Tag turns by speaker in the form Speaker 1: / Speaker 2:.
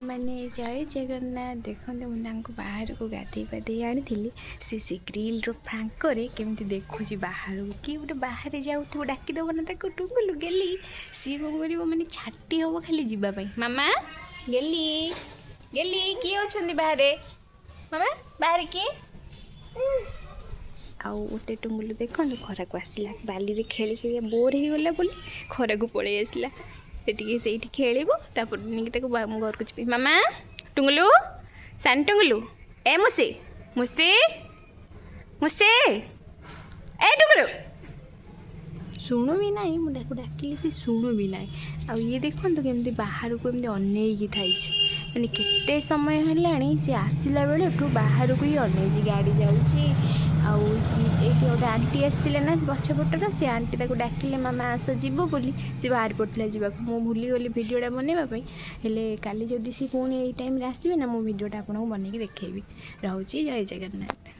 Speaker 1: ମାନେ ଜୟ ଜଗନ୍ନାଥ। ଦେଖନ୍ତୁ, ମୁଁ ତାଙ୍କୁ ବାହାରକୁ ଗାଧେଇ ପାଧେଇ ଆଣିଥିଲି। ସେ ଗ୍ରିଲ୍ର ଫାଙ୍କରେ କେମିତି ଦେଖୁଛି ବାହାରକୁ। କିଏ ଗୋଟେ ବାହାରେ ଯାଉଥିବ, ଡାକିଦେବ ନା ତାକୁ, ଟୁଙ୍ଗୁଲୁ, ଗେଲି, ସିଏ କ'ଣ କରିବ, ମାନେ ଛାଟି ହେବ ଖାଲି ଯିବା ପାଇଁ। ମାମା, ଗେଲି, ଗେଲି, କିଏ ଅଛନ୍ତି ବାହାରେ? ମାମା, ବାହାରେ କିଏ? ଆଉ ଗୋଟେ ଟୁଙ୍ଗୁଲୁ ଦେଖନ୍ତୁ, ଖରାକୁ ଆସିଲା। ବାଲିରେ ଖେଳି ଖେଳି ବୋର୍ ହେଇଗଲା ବୋଲି ଖରାକୁ ପଳେଇ ଆସିଲା। ସେ ଟିକେ ସେଇଠି ଖେଳିବ, ତାପରେ ନେଇକି ତାକୁ ମୁଁ ଘରକୁ ଯିବି। ମାମା, ଟୁଙ୍ଗୁଲୁ, ସାନ ଟୁଙ୍ଗୁଲୁ, ଏ ମୁସି, ମୁସି, ମୁସି, ଏ ଟୁଙ୍ଗୁଲୁ, ଶୁଣୁ ବି ନାହିଁ। ମୁଁ ତାକୁ ଡାକିଲି, ସେ ଶୁଣୁ ବି ନାହିଁ। ଆଉ ଇଏ ଦେଖନ୍ତୁ, କେମିତି ବାହାରକୁ ଏମିତି ଅନେଇକି ଥାଇଛି। ମାନେ କେତେ ସମୟ ହେଲାଣି ସେ ଆସିଲା ବେଳଠୁ ବାହାରକୁ ହିଁ ଅନେଇଛି, ଗାଡ଼ି ଯାଉଛି। ଆଉ ଏଇଠି ଗୋଟେ ଆଣ୍ଟି ଆସିଥିଲେ ନା ପଛପଟର, ସେ ଆଣ୍ଟି ତାକୁ ଡାକିଲେ, ମାମା ଆସ ଯିବ ବୋଲି। ସେ ବାହାରି ପଡ଼ିଥିଲା ଯିବାକୁ। ମୁଁ ଭୁଲିଗଲି ଭିଡ଼ିଓଟା ବନେଇବା ପାଇଁ। ହେଲେ କାଲି ଯଦି ସେ ପୁଣି ଏଇ ଟାଇମ୍ରେ ଆସିବେ ନା, ମୁଁ ଭିଡ଼ିଓଟା ଆପଣଙ୍କୁ ବନେଇକି ଦେଖେଇବି। ରହୁଛି, ଜୟ ଜଗନ୍ନାଥ।